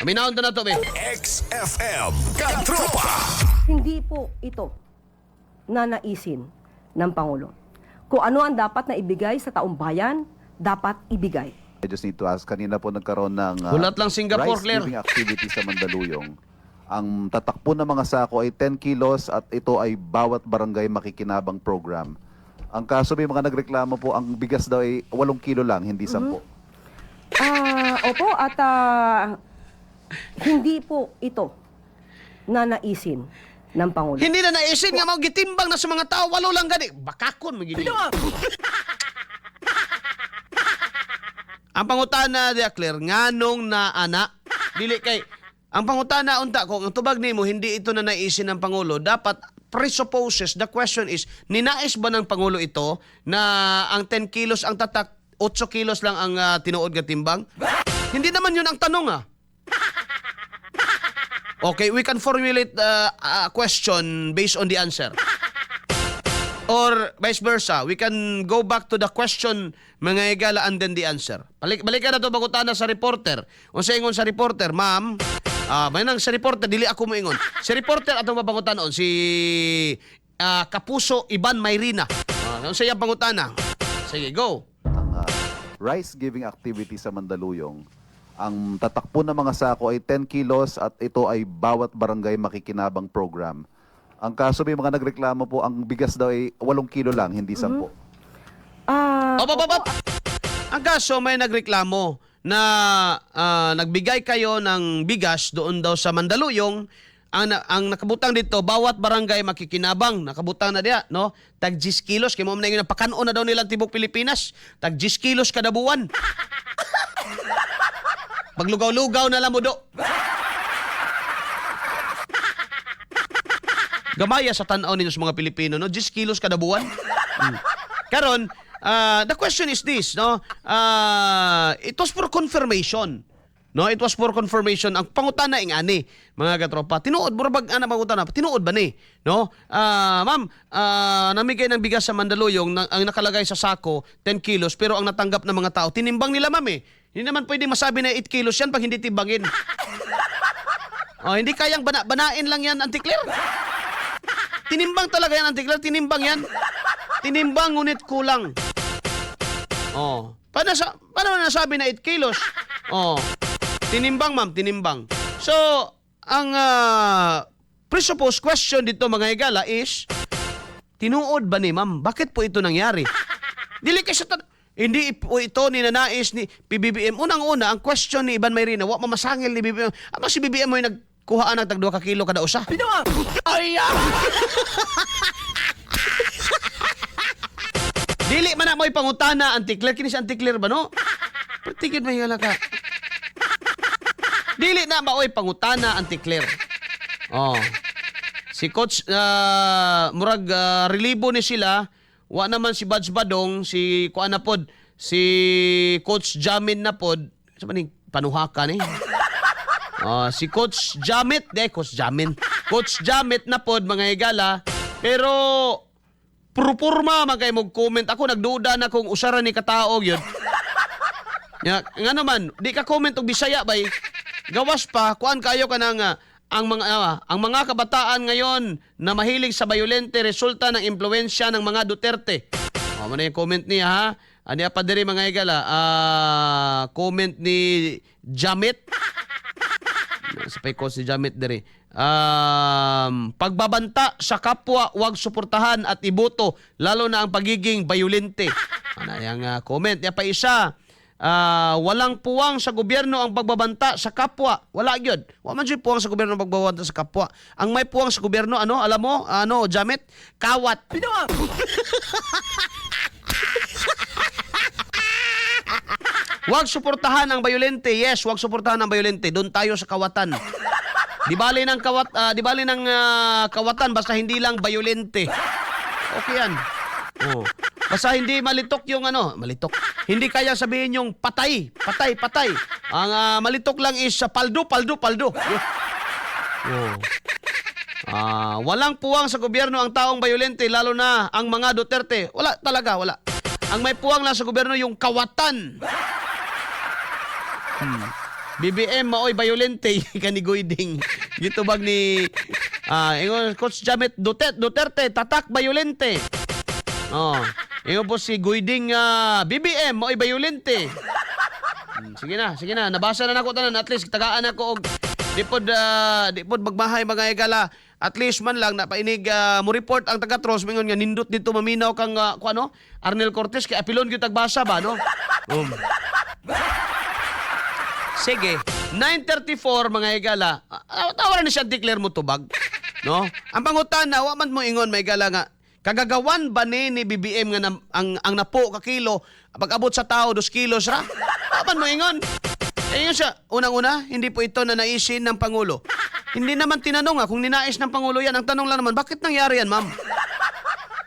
Paminawon ta na to, be. XFM Katropa. Hindi po ito nanaisin ng Pangulo. Kung ano ang dapat na ibigay sa taong bayan, dapat ibigay. I just need to ask, kanina po nagkaroon ng Hulat lang Singapore, rice Claire. giving activity sa Mandaluyong. Ang tatakbo ng mga sako ay 10 kilos at ito ay bawat barangay makikinabang program. Ang kaso may mga nagreklamo po, ang bigas daw ay 8 kilo lang, hindi 10. Opo, at hindi po ito nanaisin ng Pangulo. Hindi na naisin nga mao gitimbang na sa mga tao, walo lang gani. Bakakon magini. Ang pangutana diya Claire, nganong naana? Dili kay ang pangutana unta kung ang tubag nimo hindi ito na naisin ng pangulo, dapat presupposes the question is ninais ba ng pangulo ito na ang 10 kilos ang tatak, 8 kilos lang ang tinuod nga timbang? Hindi naman yun ang tanong ah. Okay, we can formulate a question based on the answer. Or vice versa, we can go back to the question mga higala and then the answer. Balikan na to bagutana sa reporter. Unsa ingon sa reporter, ma'am? May nang sa reporter dili ako moingon. Sa reporter atong mabangutanon si Kapuso Ivan Mayrina. Unsa iyang pangutana? Sige, go. Ang rice giving activity sa Mandaluyong, ang tatakbo ng mga sako ay 10 kilos at ito ay bawat barangay makikinabang program. Ang kaso may mga nagreklamo po, ang bigas daw ay 8 kilo lang, hindi 10. Op, op, op, op. Ang kaso may nagreklamo na nagbigay kayo ng bigas doon daw sa Mandaluyong. Ang nakabutang dito, bawat barangay makikinabang. Nakabutang na diya, no? Tag 10 kilos. Kaya mo na yun, pakanon na daw nilang tibok Pilipinas. Tag 10 kilos kada buwan. Paglugaw-lugaw na lang mo do. Gamaya sa tanaw ninyo sa mga Pilipino, no? 10 kilos kada buwan. Karon, the question is this, no? It was for confirmation. No, it was for confirmation. Ang pangutana ing ani, mga katropa. Tinuod mura bag ana pangutana? Tinuod ba ni? No? Ma'am, namigay ng bigas sa Mandaluyong na, ang nakalagay sa sako 10 kilos pero ang natanggap ng mga tao tinimbang nila, ma'am eh. Hindi naman pwedeng masabi na 8 kilos yan pag hindi timbangin. Oh, hindi kayang banain lang yan, Auntie Claire. Tinimbang talaga yan, Auntie Claire. Tinimbang yan. Tinimbang ngunit kulang. Oh. Paano nasabi na 8 kilos? Oh. Tinimbang, ma'am, tinimbang. So, ang presupposed question dito mga higala is, tinuod ba ni ma'am? Bakit po ito nangyari? Dili kay sa hindi po ito ninanais ni PBBM. Unang-una, ang question ni Ivan Mayrina, wa mamasangil ni BBM. Ama si BBM mo yung nagkuhaan ng tag 2 ka kilo kada usa. Ay, ah! Dili man na mo'y pangutana, Auntie Claire. Kini si Auntie Claire ba, no? Patigid may ka. Dili na maoy pangutana, Auntie Claire. Oh. Si Coach, murag relibo ni sila. Wa naman si Buds Badong, si kuan na pod, si Coach Jamin na pod. Sa ba ni panuhaka ni? Si Coach Jamit, de Coach Jamin. Coach Jamit na pod mga higala. Pero prupurma man kay mo comment. Ako nagduda na kung usara ni katao gyud. Ya, nga naman, di ka comment og Bisaya bay. Gawas pa, kuan kayo ka nang ang mga kabataan ngayon na mahilig sa bayolente resulta ng impluwensya ng mga Duterte. O, mo na yung comment niya ha. Ani pa diri mga higala, comment ni Jamit. Sa pay ko si Jamit diri. Pagbabanta sa kapwa, wag suportahan at iboto lalo na ang pagiging bayolente. Ana yang comment. Ya pa isa. Walang puwang sa gobyerno ang pagbabanta sa kapwa. Wala gyud. Wa man jud puwang sa gobyerno ang pagbabanta sa kapwa. Ang may puwang sa gobyerno ano, alam mo, ano, Jamit? Kawat. Wag suportahan ang bayolente. Yes, wag suportahan ang bayolente. Doon tayo sa kawatan. Di bali ng kawatan basta hindi lang bayolente. Okay yan. Oh. Basta hindi malitok yung ano, malitok. Hindi kaya sabihin yung patay, patay, patay. Ang malitok lang is sa paldo, paldo, paldo. Oh. Walang puwang sa gobyerno ang taong bayolente lalo na ang mga Duterte. Wala talaga, wala. Ang may puwang lang sa gobyerno yung kawatan. BBM maoy bayolente kani Goyding. Gitubag ni ingon Coach Jamet Duterte, Duterte tatak bayolente. Oh, ingon po si Goyding, BBM maoy bayolente. Sige na, sige na. Nabasa na nako tanan. At least tagaan ako og di pod magmahay, mga higala. At least man lang napainig mo report ang taga Tros, mingon nga nindot dito maminaw kang kuan, no? Arnel Cortez kay apilon gyud tagbasa ba, no? Sige, 9:34, mga higala. Tawaran ni siya declare mo tubag. No? Ang pangutana, wa man mo ingon, mga higala, nga kagagawan ba ni BBM nga ang napo ka kilo pag abot sa tao 2 kilos ra? Wa man mo ingon. Eh yun siya, unang-una, hindi po ito na naisin ng Pangulo. Hindi naman tinanong kung ninais ng Pangulo yan. Ang tanong lang naman, bakit nangyari yan, ma'am?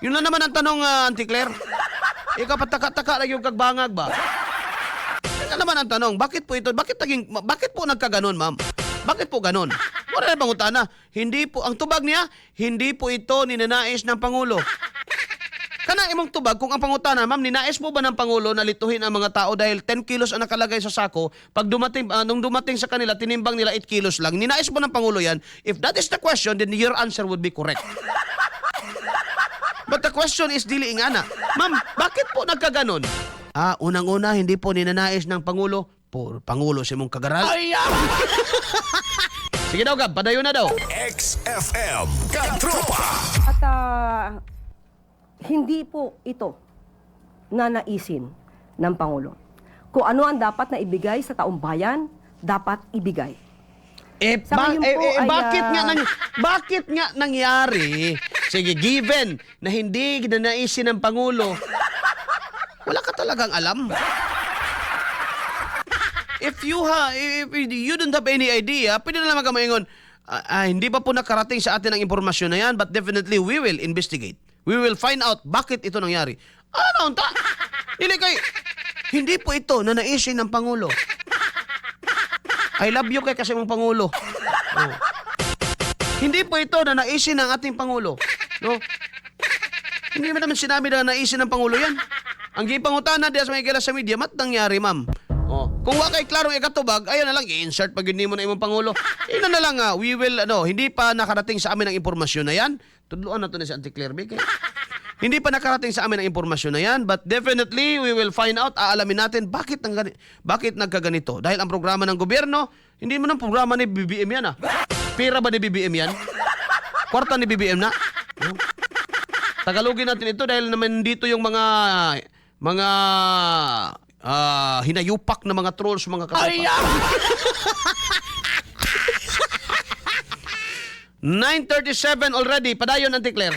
Yun lang naman ang tanong, Auntie Claire. Ikaw pataka-taka lang yung kagbangag ba? Yun lang naman ang tanong, bakit po ito? Bakit po nagkaganon, ma'am? Bakit po ganon? Wala na pangutana. Hindi po, ang tubag niya, hindi po ito ninanais ng Pangulo. Kana imong tubag, kung ang pangutana, ma'am, ninais mo ba ng Pangulo na lituhin ang mga tao dahil 10 kilos ang nakalagay sa sako, pag dumating, nung dumating sa kanila, tinimbang nila 8 kilos lang. Ninais mo ng Pangulo yan? If that is the question, then your answer would be correct. But the question is, dili ingana. Ma'am, bakit po nagkaganon? Unang-una, hindi po ninanais ng Pangulo. Po, Pangulo si mong kagaral. Sige daw, Gab, padayon na daw. XFM Katropa. At hindi po ito na naisin ng Pangulo. Kung ano ang dapat na ibigay sa taong bayan, dapat ibigay. Eh, Sa ngayon po ay, bakit nga bakit nga nangyari? Sige, given na hindi nanaisin ng Pangulo, wala ka talagang alam. If you don't have any idea, pwede na naman ka maingon, "Ah, hindi pa po nakarating sa atin ang impormasyon na yan, but definitely we will investigate. We will find out bakit ito nangyari." Ano unta? Dili kay hindi po ito na naisin ng Pangulo. I love you kay kasi mong Pangulo. Oh. Hindi po ito na naisin ng ating Pangulo. No? Hindi naman naman sinabi na naisin ng Pangulo yan. Ang gipangutana diya sa mga higala sa media, mat nangyari, ma'am? Oh. Kung wa kay klarong ikatubag, ayun na lang, i-insert pag hindi mo na imong Pangulo. Ina na lang, we will, ano, hindi pa nakarating sa amin ang impormasyon na yan. Tudluan na to ni si Auntie Claire Bigay. Hindi pa nakarating sa amin ang impormasyon na yan, but definitely we will find out, aalamin natin bakit nagkaganito. Dahil ang programa ng gobyerno, hindi mo ng programa ni BBM yan ah. Pera ba ni BBM yan? Kwarta ni BBM na? No? Tagalogin natin ito dahil naman dito yung mga hinayupak na mga trolls, mga katropa. 9:37 already. Padayon, Auntie Claire.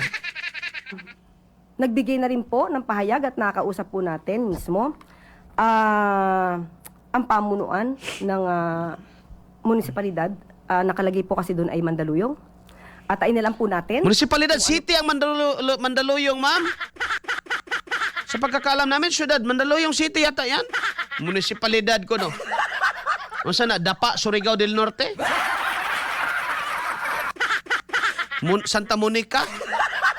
Nagbigay na rin po ng pahayag at nakausap po natin mismo ang pamunuan ng munisipalidad. Nakalagay po kasi doon ay Mandaluyong. At ay nilam po natin. Munisipalidad City ang Mandaluyong, ma'am. Sa pagkakaalam namin, syudad, Mandaluyong City yata yan. Munisipalidad ko, no? Unsa na? Dapa, Surigao del Norte? Santa Monica?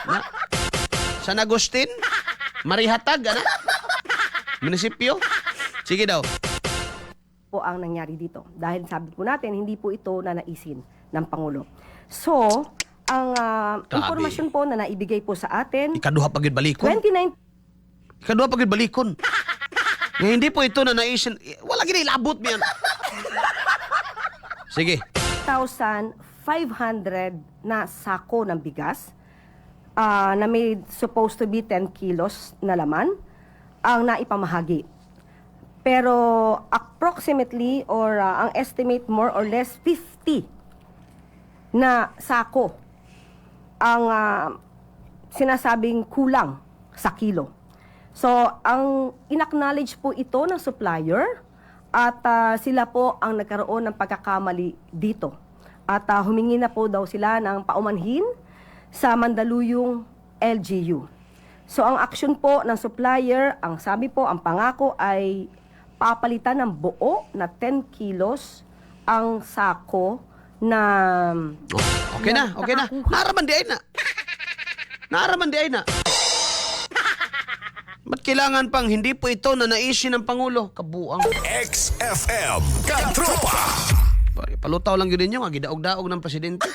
Na? San Agustin? Marihatag, ana? Munisipyo? Sige daw. Po ang nangyari dito. Dahil sabi po natin, hindi po ito nanaisin ng Pangulo. So, ang Grabe. impormasyon po na naibigay po sa atin, Ikaduha pa gyud balikon. 29 Ikaduha pa gyud balikon. Nga hindi po ito na naisin. Wala gini ilabot niyan. Sige. 1,500 na sako ng bigas na may supposed to be 10 kilos na laman ang naipamahagi. Pero approximately or ang estimate, more or less 50 na sako ang sinasabing kulang sa kilo. So, ang inacknowledge po ito ng supplier at sila po ang nagkaroon ng pagkakamali dito. At humingi na po daw sila ng paumanhin sa Mandaluyong LGU. So, ang action po ng supplier, ang sabi po, ang pangako ay papalitan ng buo na 10 kilos ang sako na Oh, okay na, okay na. nakakuha. Naraman di ay na. Naraman di ay na. Ba't kailangan pang hindi po ito na naisin ng Pangulo? Kabuang. XFM Katropa. Palutaw lang yun ninyo nga gidaog-daog ng presidente.